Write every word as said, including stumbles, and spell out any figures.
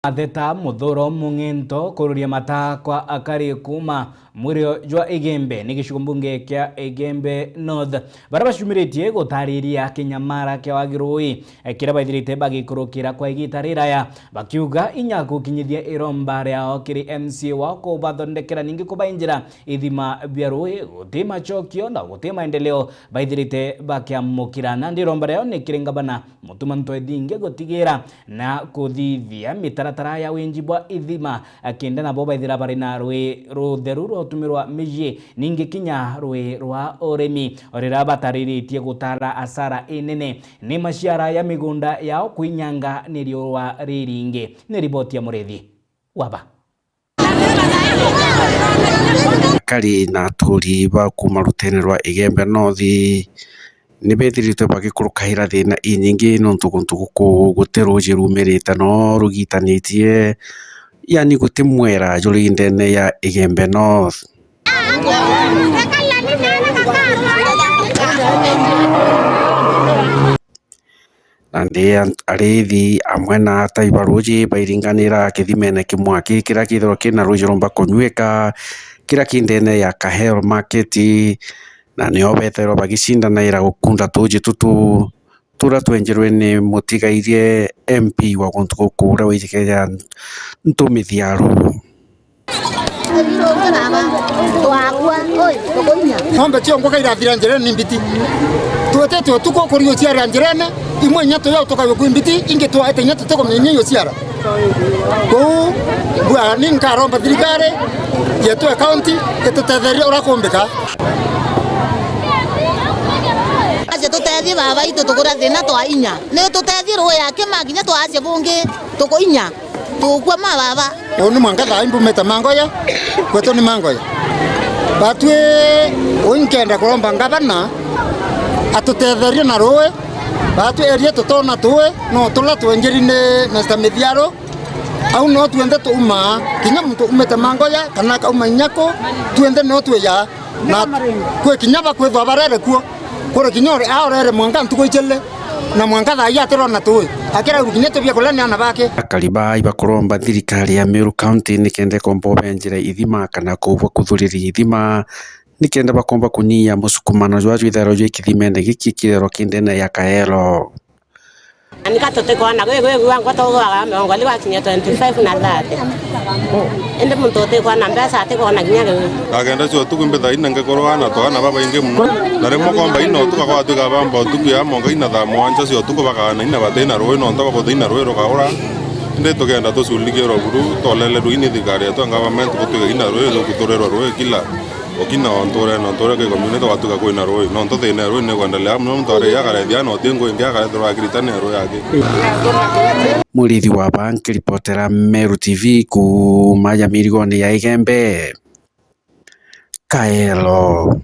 Matheta Muthuro Mung'ento kururia mata kwa akari kuuma mwirio jwa Igembe ni gicigo mbunge kia Igembe North, baria bacumiritie gutariria kinyamara kia wagi rui, eh, kiria baithirite bagikurukira kwa igita riraya, bakiuga inya gukinyithia iromba riao kiri M C A wao kubathondekera ningi kubainjira ithima bia rui, guti macokio na guti maendeleo baithirite bakiamukira. Nandi iromba riao ni kiri ngavana Mutuma M'Ethingia gutigira na kuthithia mitaratara ya winji bwa ithima, kenda nabo baithira bari na rui rutheru rwa utumirwa micii, ningi kinya rui rwa urimi, o riria batariritie gutara asara inene ni maciara ya migunda yao kwinyanga ni riua riringi. Ni riboti ya Murithi Waba. Akari na aturi ba kuuma rutene rwa Igembe North ni bethiritwe bagikurukaira thina inyingi, nontu guntu guku guti ruuji rumirite no rugitanitie, yani guti mwera juri ndene ya Igembe North. Nandi an-, ariithi amwe na atai ba ruuji bairinganira kithimene kimwe aki kiria kithirwa kina ruuji rumba kunyuika, kiria ki ndene ya Kahel Market, na nio bethirwa bagicindanaira gukunda tuuji tutu turia twenjirwe ni mutigairie M P wa guntu guku uria wijikira Ntumi Thiaru. Ng'ombe ciongo kairathira njirene ni mbiti. Twetete utuku kuri uciara njirene, imwe inya tuyo tukayukwi mbiti, ingi twaete inya tutikuminya iyo ciara. Kou mbwira ni nkaromba thirikari yetu ya county itutetherie uria kumbika. Aje tutethie baba itu tukura thina twa inya. Ni tutethie ruu ya kima kinya twacia bungi tuku inya. Tukua ma baba. Uu ni mwanka thaa ii mbumite Mangoya, kwetu ni Mangoya. Batwi uu nkenda kuromba ngavana atutetherie na rui. Batwi eria tutona tui, no turia twenjiri ni Mister Mithiaru. Au no twenthe tuumaa, kinya muntu umite Mangoya, kana akauma Inyaku, twenthe no twija. Na kwi kinya bakwithwa barere kuo, kuri kinya uri aorere mwanka ntuku icili, na mwanka thaa ii atirona tui, akirauru kinya tubia kuria ni ana bake. Akari baa ibakuromba thirikari ya Meru County nikenda ikomba ubenjire ithima kana kubakuthuriria ithima, nikenda bakomba kunyia musukumano jwa jwithairwa jwi kithimene giki kithirwa ki ndene ya Kaelo. Anika tutikwona gwi gwi gwi ankwa tugwaga miongo ili gwakinyia twenty-five na thirty. Indi muntu utikwona mbeca atikwona kinya gwi. Na kenda cia utuku mbitha ina ngikorwa na twana babaingi muno. Na rimwe komba ina utuku gwatuika bamba utuku ya monga ina thaa mwanja cia utuku bakana ina batina rui nontu bakuthi ina rui rukaura. Indi tukenda tuculikirwa buru, tolele rui ni thirikari yetu ya government gutuika ina rui rukuturerwa rui kila. Ukina o nture na nture ki community watuga kwina rui, nontu thina ya rui ni kwendelea muno, muntu aria akarethia na uti ngui ingi akarethirwa akiritania rui aki. Murithi wa baa nkiripotera Meru T V kuuma ya mirigoni ya Igembe, Kaelo.